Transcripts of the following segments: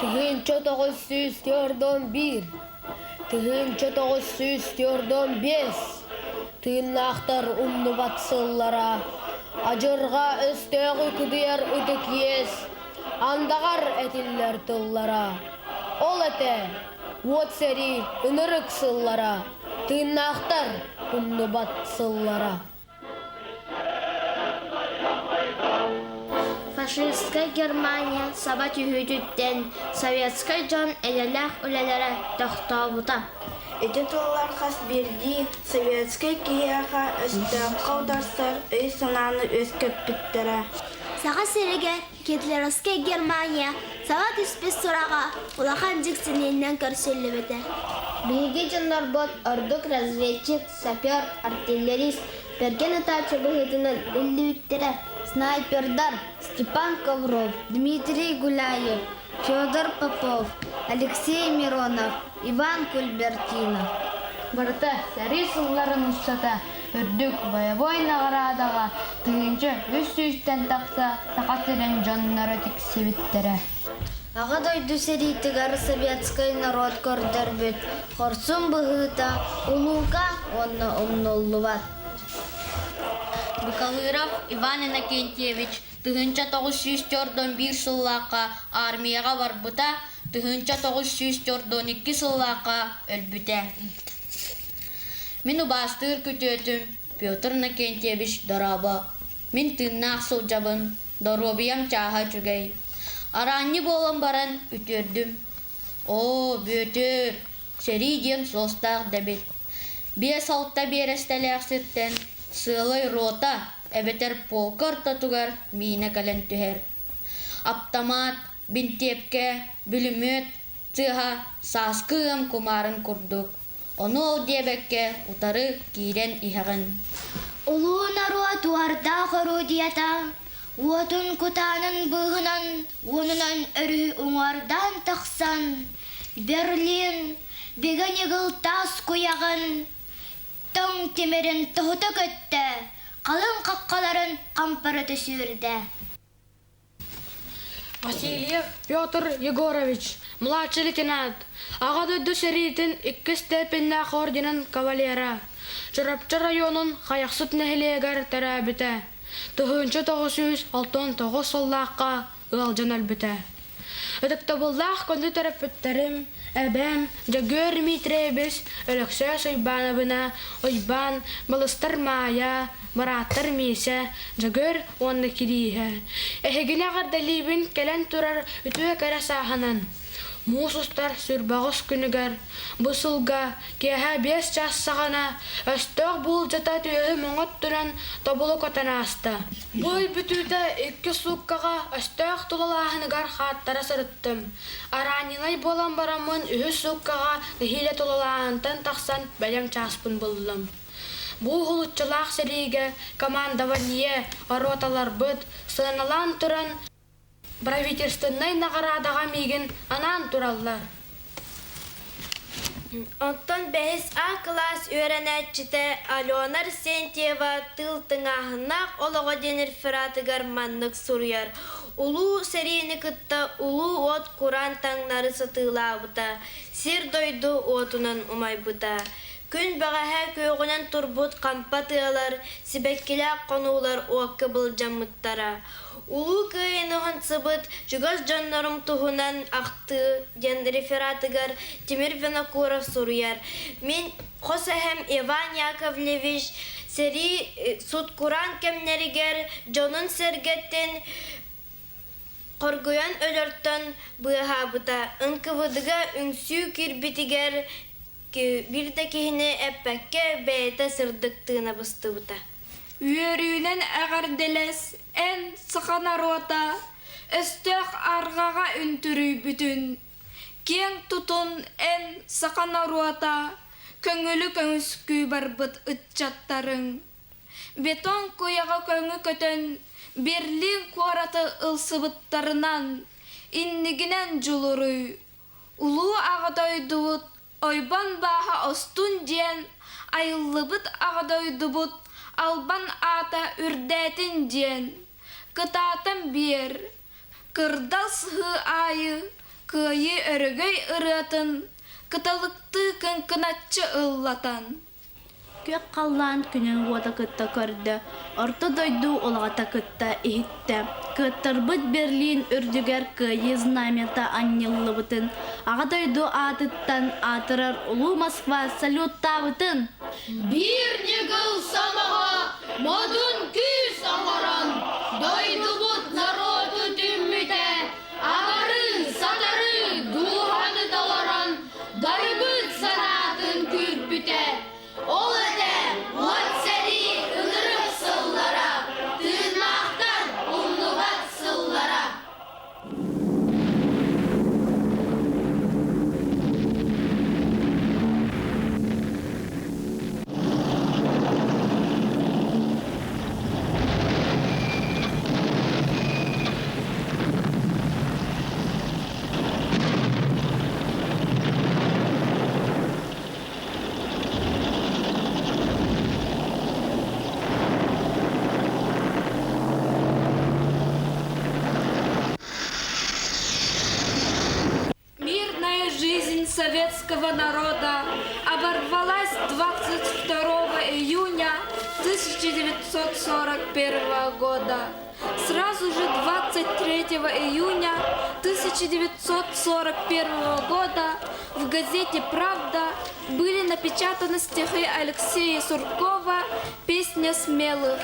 1941, 1945 тыыннаахтар умнубат сыллара, адьырҕа өстөөҕү кыдыйар ытык иэс, андаҕар этиллэр тыллара. Ол этэ, уот сэрии ынырык сыллара, тыыннаахтар умнубат сыллара. Фашистскай Германия саба түһүүтүттэн советскай дьон эйэлээх үлэлэрэ тохтообута. Ити тыллар хас биирдии советскай киһиэхэ өстөөххө утарсар өй-санааны үөскэппиттэрэ. Саха сиригэр Гитлеровскай Германия саба түспүт сураҕа улахан дьиксиниинэн көрсүллүбүтэ. Биһиги дьоннорбут ордук разведчик, сапер, артиллерист, бэргэн ытааччы быһыытынан биллибиттэрэ. Снайпердар Степан Ковров, Дмитрий Гуляев, Федор Попов, Алексей Миронов, Иван Кульбертинов. Барыта сэрии сылларын устата үрдүк бойобуой наҕараадаҕа 1300-тэн тахса Саха сирин дьонноро тиксибиттэрэ. Аҕа дойду сэриитигэр советскай норуот көрдөрбүт хорсун быһыыта улуука уонна умнуллубат. Быкалыров Иван Иннокентьевич 1941 сыллаахха армияҕа барбыта, 1942 сыллаахха өлбүтэ. Мин убаастыыр күтүөтүм Петр Иннокентьевич дорообо. Мин тыыннаах сылдьабын, доруобуйам чааһа үчүгэй. Араанньы буолан баран үтүөрдүм. Оо, Бүөтүр, сэрии диэн суостаах да эбит. Биэс-алта биэрэстэлээх сиртэн сыалай рота эбэтэр полка ортотугар миинэ кэлэн түһэр. Аптамаат, бинтиэпкэ, бүлүмүөт тыаһа сааскы ыам кумаарын курдук, ону ол диэбэккэ утары киирэн иһэҕин. Улуу норуот уордаах орудиета уотун кутаанын быыһынан уонунан өрүһү уҥуордаан тахсан, Берлин бигэ ньыгыл таас куйаҕын тоҥ тимирин тоһута көттө, халыҥ хаххаларын хампарыта сүүрдэ. Васильев Петр Егорович, младший лейтенант, Аҕа дойду сэриитин иккис степеннээх орденын кавалера, Чурапчы районун Хайахсыт нэһилиэгэр төрөөбүтэ. 1969 сыллаахха ыалдьан өлбүтэ. Ытыктабыллаах күндү төрөппүттэрим, эбэм Дьөгүөр Дмитриевич, Өлөксөөс Уйбаанабына, Уйбаан, балыстар Маайа, бырааттар Миисэ, Дьөгүөр уонна Кирииһэ. Эһигини эҕэрдэлиибин кэлэн турар үтүө кэрэ сааһынан! Муус устар сүрбэҕис күнүгэр бу сылга киэһэ 5 чаас саҕана өстөөх буулдьата түөһү моҥоттунан тобулу көтөн ааста. Бу ый бүтүүтэ икки сууккаҕа өстөөх тулалааһыныгар хааттара сырыттым. Араанньынай буолан бараммын үһүс сууккаҕа нэһиилэ тулалааһынтан тахсан бэлэм чааспын буллум. Бу уһулуччулаах сэриигэ командование, роталарбыт сыаналаан туран Правительственнай наҕараадаҕа миигин анаан тураллар. Оттон бэһис А кылаас үөрэнээччитэ Алена Арсентьева тыыл тыҥааһыннаах олоҕо диэн рефератыгар маннык суруйар: «Улуу сэриини кытта улуу уот кураан таҥнары сатыылаабыта, сир-дойду уотунан умайбыта. Күн бэҕэһээ күөҕүнэн турбут хампа тыалар, сибэккилээх хонуулар уокка былдьаммыттара. Улуу Кыайыыны уһансыбыт чугас дьоннорум туһунан ахтыы диэн рефератыгар Тимир Винокуров суруйар. Мин хос эһэм Иван Яковлевич сэрии сут-кураан кэмнэригэр дьонун-сэргэтин хоргуйан өлөртөн быыһаабыта. НКВД-га үҥсүү киирбитигэр биир да киһини эппэккэ бэйэтэ сырдык тыына быстыбыта. Үөрүүнэн эҕэрдэлэс эн саха норуота өстөөх арҕаҕа үнтүрүйбүтүн, киэҥ тутун эн саха норуота көҥүлү көмүскүү барбыт ыччаттарыҥ. Бетон куйаҕа көҥү көтөн Берлин куораты ылсыбыттарынан иннигинэн дьулуруй, улуу Аҕа дойдубут Ойбон бааһа остун диэн айыллыбыт Аҕа дойдубут албан аата үрдээтин диэн, кытаатан биэр, кырдал сыһыы аайы. Кыайыы өрөгөй ырыатын кыталыктыы кыҥкыначчы ыллатан. Күөх халлаан күнүн уота кытта көрдө, орто дойду улаҕата кытта иһиттэ. Кыаттарбыт Берлин үрдүгэр Кыайыы знамята анньыллыбытын, Аҕа дойду аатыттан аатырар Улуу Москва салюттаабытын! Биир ньыгыл сомоҕо модун күүс оҥорон, дойдубут норуоту түммүтэ, абарыы-сатарыы дууһаны толорон, Дарыбыт санаатын күүрпүтэ, ол этэ уот сэрии ынырык сыллара, тыыннаахтар умнубат сыллара. Мирная жизнь советского народа оборвалась 22 июня 1941 года. Сразу же 23 июня 1941 года в газете «Правда» были напечатаны стихи Алексея Суркова «Песня смелых».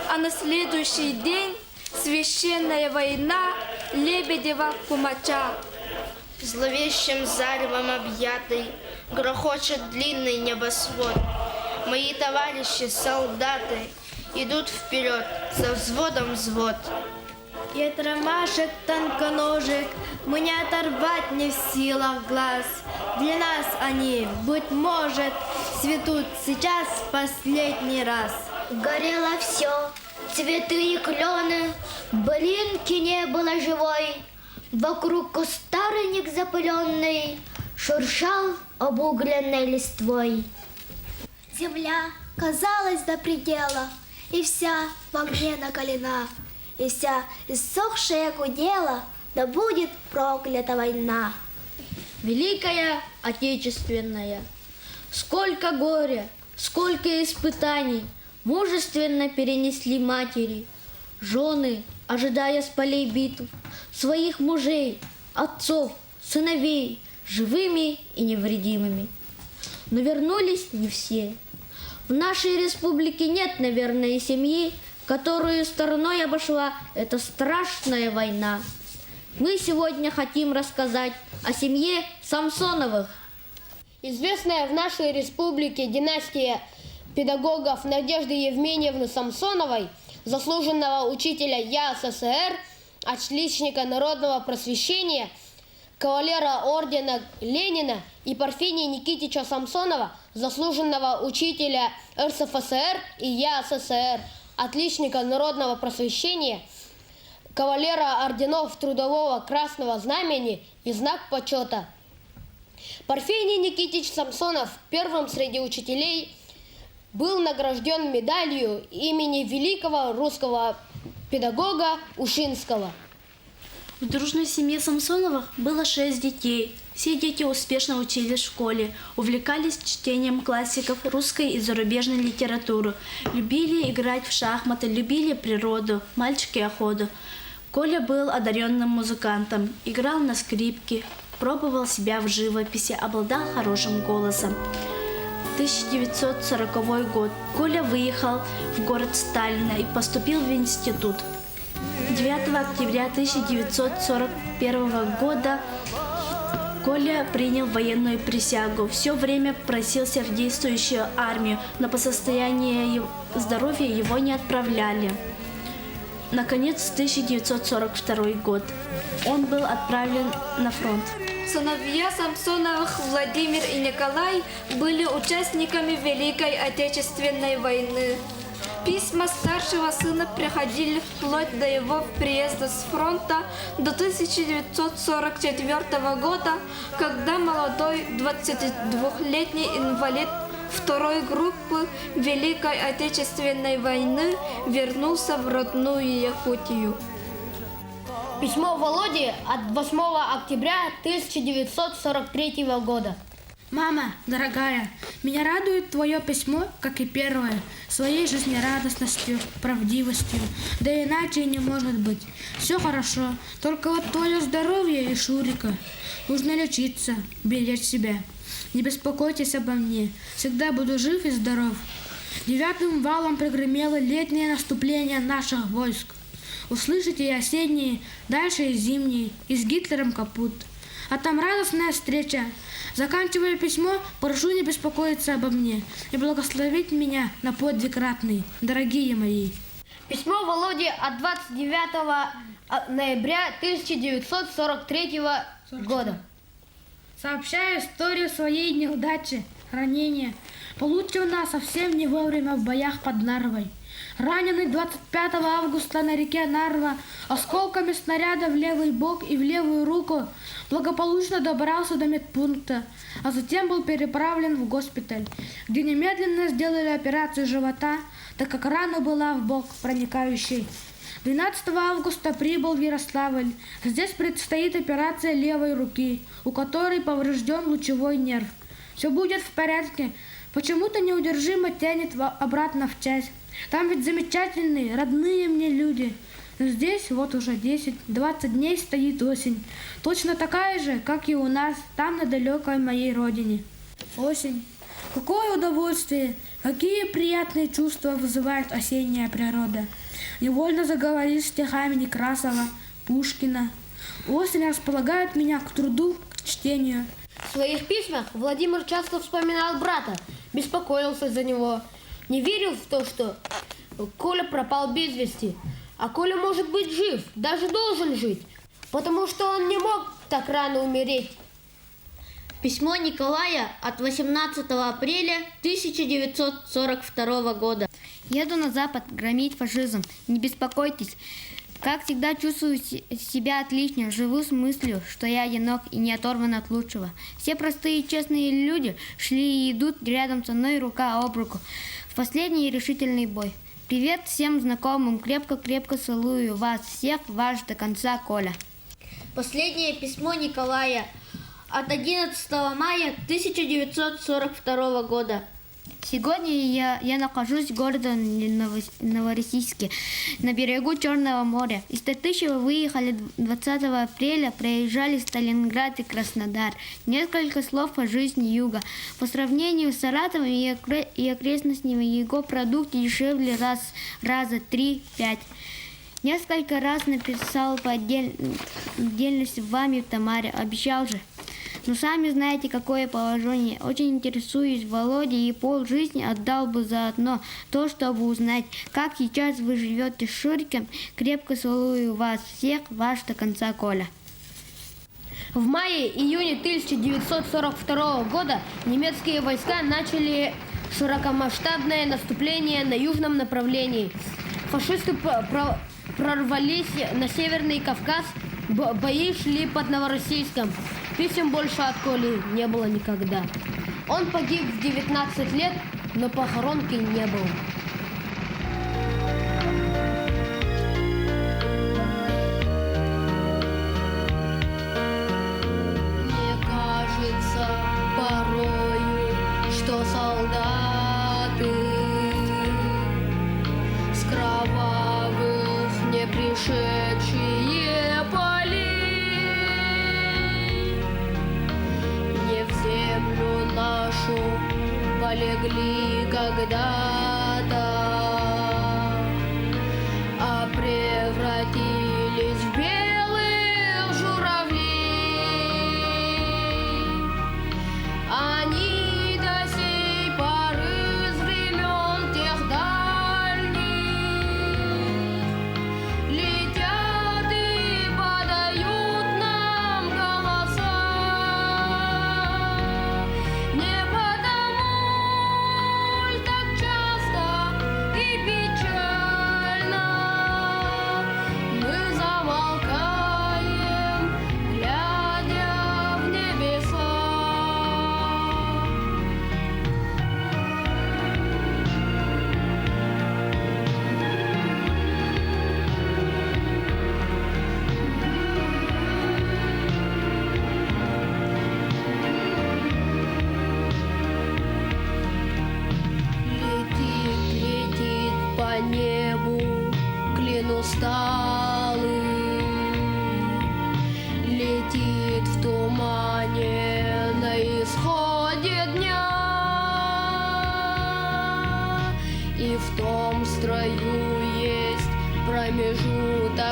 А на следующий день «Священная война» Лебедева Кумача. Зловещим заревом объятый Грохочет длинный небосвод. Мои товарищи, солдаты, Идут вперед, со взводом взвод. И от ромашек тонконожек Мы не оторвать не в силах глаз. Для нас они, быть может, цветут сейчас последний раз. Горело все, цветы и клены, Блинки не было живой. Вокруг кустарник запыленный Шуршал обугленной листвой. Земля казалась до предела, и вся в огне накалена, и вся иссохшая гудела, да будет проклята война. Великая Отечественная, сколько горя, сколько испытаний мужественно перенесли матери, жены, ожидая с полей битв, своих мужей, отцов, сыновей, живыми и невредимыми. Но вернулись не все. В нашей республике нет, наверное, семьи, которую стороной обошла эта страшная война. Мы сегодня хотим рассказать о семье Самсоновых. Известная в нашей республике династия педагогов Надежды Евменьевны Самсоновой, заслуженного учителя ЯССР, отличника народного просвещения, кавалера ордена Ленина и Парфения Никитича Самсонова, заслуженного учителя РСФСР и ЯССР, отличника народного просвещения, кавалера орденов Трудового Красного Знамени и Знак Почета. Парфений Никитич Самсонов первым среди учителей был награжден медалью имени великого русского педагога Ушинского. В дружной семье Самсоновых было шесть детей. Все дети успешно учились в школе, увлекались чтением классиков русской и зарубежной литературы, любили играть в шахматы, любили природу, мальчики охоту. Коля был одаренным музыкантом, играл на скрипке, пробовал себя в живописи, обладал хорошим голосом. 1940 год. Коля выехал в город Сталина и поступил в институт. 9 октября 1941 года Коля принял военную присягу. Все время просился в действующую армию, но по состоянию здоровья его не отправляли. Наконец, 1942 год. Он был отправлен на фронт. Сыновья Самсоновых Владимир и Николай были участниками Великой Отечественной войны. Письма старшего сына приходили вплоть до его приезда с фронта до 1944 года, когда молодой 22-летний инвалид второй группы Великой Отечественной войны вернулся в родную Якутию. Письмо Володи от 8 октября 1943 года. Мама, дорогая, меня радует твое письмо, как и первое, своей жизнерадостностью, правдивостью. Да иначе и не может быть. Все хорошо, только вот твое здоровье и Шурика. Нужно лечиться, беречь себя. Не беспокойтесь обо мне, всегда буду жив и здоров. Девятым валом прогремело летнее наступление наших войск. Услышите и осенние, дальше и зимние, и с Гитлером капут. А там радостная встреча. Заканчивая письмо, прошу не беспокоиться обо мне и благословить меня на подвиг ратный, дорогие мои. Письмо Володи от 29 ноября 1943 года. Сообщаю историю своей неудачи, ранения. Получена совсем не вовремя в боях под Нарвой. Раненый 25 августа на реке Нарва осколками снаряда в левый бок и в левую руку благополучно добрался до медпункта, а затем был переправлен в госпиталь, где немедленно сделали операцию живота, так как рана была в бок проникающей. 12 августа прибыл в Ярославль. Здесь предстоит операция левой руки, у которой поврежден лучевой нерв. Все будет в порядке. Почему-то неудержимо тянет обратно в часть. Там ведь замечательные, родные мне люди. Но здесь вот уже 10-20 дней стоит осень. Точно такая же, как и у нас, там на далекой моей родине. Осень. Какое удовольствие, какие приятные чувства вызывает осенняя природа. Невольно заговоришь стихами Некрасова, Пушкина. Осень располагает меня к труду, к чтению. В своих письмах Владимир часто вспоминал брата, беспокоился за него, не верил в то, что Коля пропал без вести. А Коля может быть жив, даже должен жить, потому что он не мог так рано умереть. Письмо Николая от 18 апреля 1942 года. Еду на запад громить фашизм. Не беспокойтесь. Как всегда чувствую себя отлично, живу с мыслью, что я одинок и не оторван от лучшего. Все простые и честные люди шли и идут рядом со мной рука об руку в последний решительный бой. Привет всем знакомым, крепко-крепко целую вас всех, ваш до конца Коля. Последнее письмо Николая от 11 мая 1942 года. Сегодня я, я нахожусь в городе Новороссийске, на берегу Черного моря. Из Татышева выехали 20 апреля, проезжали Сталинград и Краснодар. Несколько слов о жизни юга. По сравнению с Саратовом и, и окрестностями, его продукты дешевле раз, раза три-пять. Несколько раз написал по отдель... отдельности вами в Тамаре, обещал же. Но сами знаете, какое положение. Очень интересуюсь Володей и пол жизни отдал бы заодно то, чтобы узнать, как сейчас вы живете с Шуриком. Крепко целую вас всех, ваш до конца Коля. В мае-июне 1942 года немецкие войска начали широкомасштабное наступление на южном направлении. Фашисты прорвались на Северный Кавказ, бои шли под Новороссийском. Писем больше от Коли не было никогда. Он погиб в 19 лет, но похоронки не было. Мне кажется порою, что солдаты с кровавых не пришедшие полей не в землю нашу полегли когда-то, а превратились в белых журавлей. Они до сей поры с времен тех дальних летят и подают нам голоса. Не потому ль так часто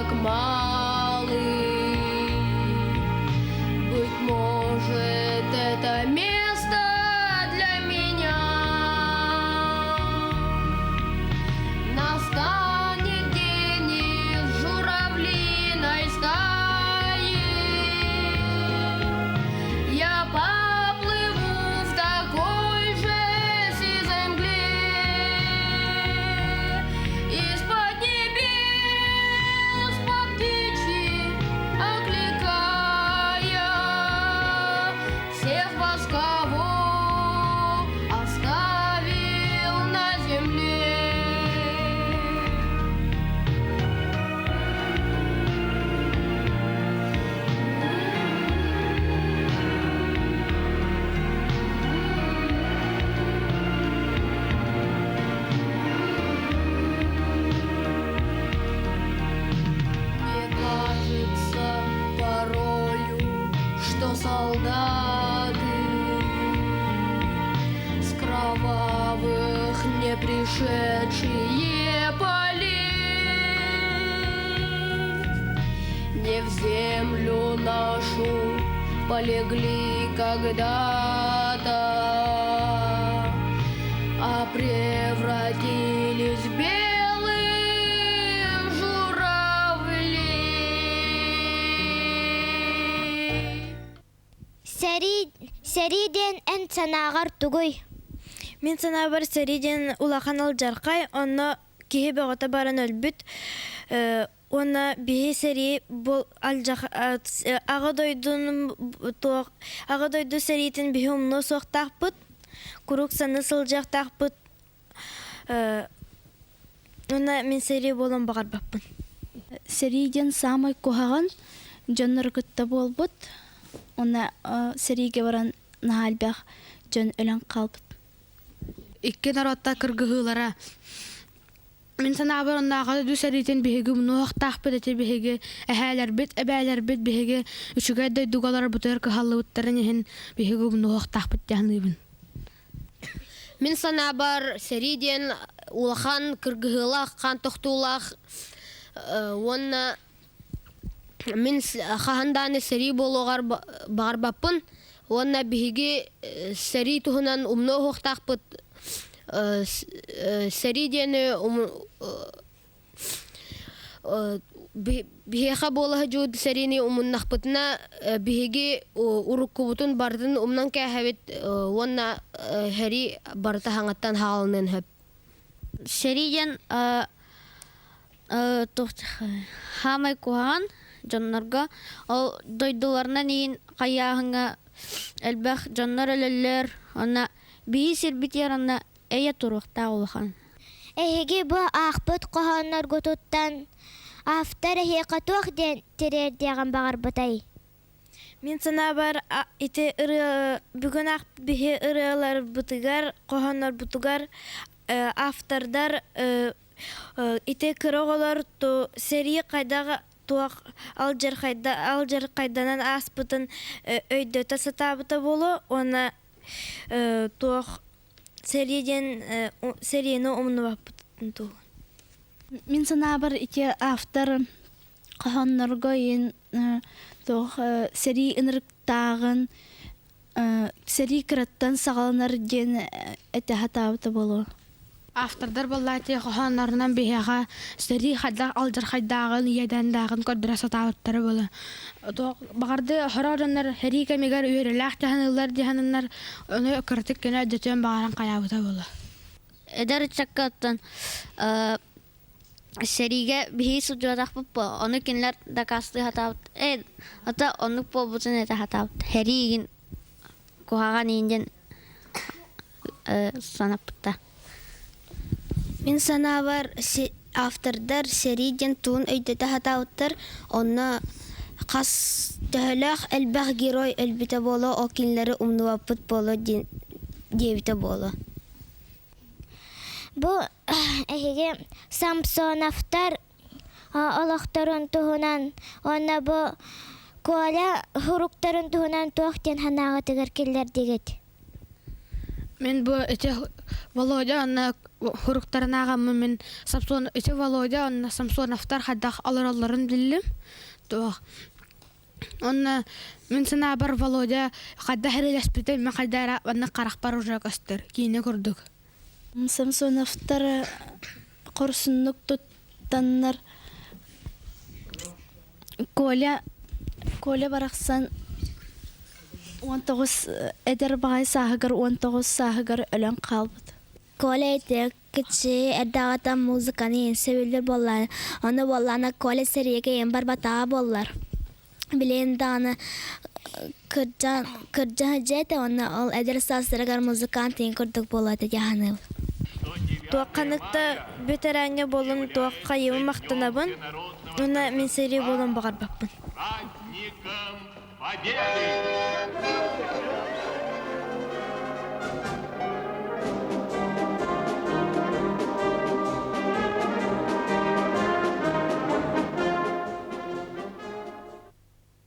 так малы. Быть может, это место для меня. Настанет день из журавлиной стаи. Я поплыву в такой же сизой мгле. Из-под небес по птичьи окликая всех вас, кого оставил на земле. Мне кажется порою, что солдаты с кровавых не пришедшие полей не в землю нашу полегли когда-то, а превратились в белых журавлей. Сэрии сэрии диэн эн санааҕар тугуй? Мин санаабар сэрии диэн улахан алдьархай, онно киһи бөҕөтө баран өлбүт. Уонна биһи сэрии бу алдьах аҕа дойдуну туох аҕа дойду сэриитин биһи умнуо суохтаахпыт, куруук саныы сылдьыахтаахпыт. Уонна мин сэрии буолан баҕарбаппын. Сэрии диэн саамай куһаҕан дьоннору кытта буолбут. Уонна сэриигэ баран наһаа элбэх дьон өлөн хаалбыт. Икки норуоттар кыргыһыылара Мин санаабар оннооҕор үс сэриитин биһиги умнуохтаахпыт ити биһиги эһээлэрбит, эбээлэрбит биһиги үчүгэй дойдуга олорбутугар кыһаллыбыттарын иһин биһиги умнуохтаахпыт дии саныыбын. Мин санаабар сэрии диэн улахан кыргыһыылаах, хаан тохтуулаах уонна мин хаһан даҕаны сэрии буолуоҕар баҕарбаппын уонна биһиги сэрии туһунан умнуо уһуохтаахпыт сэрии диэни биһиэхэ буола сылдьыбыт сэриини умуннахпытына биһиги уруккубутун барытын умнан кээһэбит уонна сэрии барыта хаҥаттан хаалыныан сөп. Сэрии диэн хаамай куһаҕан дьоннорго ол дойдуларынан иин хайааһыҥҥа элбэх дьоннор өлөллөр уонна биһи сирбитигэр онно эйэ туруохтаах улахан. Эһиги бу аахпыт хоһоонноргутуттан автор эһиэхэ туох диэн тириэрдиэҕин баҕарбытай? Мин санаабар ити ырыа бүгүн биһи ырыаларбытыгар, хоһооннорбутугар автордар ити кыра оҕолор сэрии хайдах туох алдьархайданан ааспытын өйдөтө сатаабыта буолуо уонна туох сэрии диэн сэриини умнубаппытын туһун. Мин санаабар ити автор хоһооннорго иин туох сэрии ынырыктааҕын сэрии кыраттан саҕаланар диэн этэ сатаабыта буолуо. Автордар буоллаати хоһооннорунан биһиэхэ сэрии хайдах алдьархайдааҕын, иэдээннээҕин көрдөрө сатаабыттара буолуо. Баҕарды хороо дьоннор сэрии кэмигэр үөрэлээх дьаһаныллар дьаһаныннар ону кыратык гына өйдөтүөн баҕаран хайаабыта буолуо. Эдэр ыччакка оттон сэриигэ биһиги сылдьыбатахпыт буо ону кинилэр дакаастыы сатаабыт ээ ата оннук буолбутун этэ сатаабыт сэрии игин куһаҕан иин диэн санаппыта. Мин санаабар автордар сэрии диэн тугун өйдөтө сатаабыттар онно хас төһөлөөх элбэх герой өлбүтэ буолуо ол кинилэри умнубаппыт буолуо диэн диэбитэ буолуо. Бу эһиги Самсоновтар олохторун туһунан уонна бу Коля суруктарын туһунан туох диэн санааҕытыгар киллэрдигит? Мин бу ити Володя уонна Суруктарын ааҕаммын мин Самсон ити Володя уонна Самсоновтар хайдах олороллорун биллим. Туох Онно мин санаабар Володя хайдах эрэлэспитэ мин хайдах эрэ маннык харахпар уже көстөр киинэ курдук. Самсоновтар хорсуннук туттаннар Коля Коля барахсан 19 эдэр баҕайы сааһыгар 19 сааһыгар өлөн хаалбыт. Коля ити кичи эрдэҕиттэн музыканы сөбүлүүр буоллар, ону буоллаҕына Коля сэриигэ ийэм барбатаҕа буоллар. Билигин даҕаны кырдьан кырдьа сылдьыа этэ уонна ол эдэр саастарыгар музыкант ийэн курдук буолуо этэ дии саныыбын. Туохханык да бэтэрээнҥэ буоллун туох хайыыбын махтанабын уонна мин сэрии буолуон баҕарбаппын. Победы!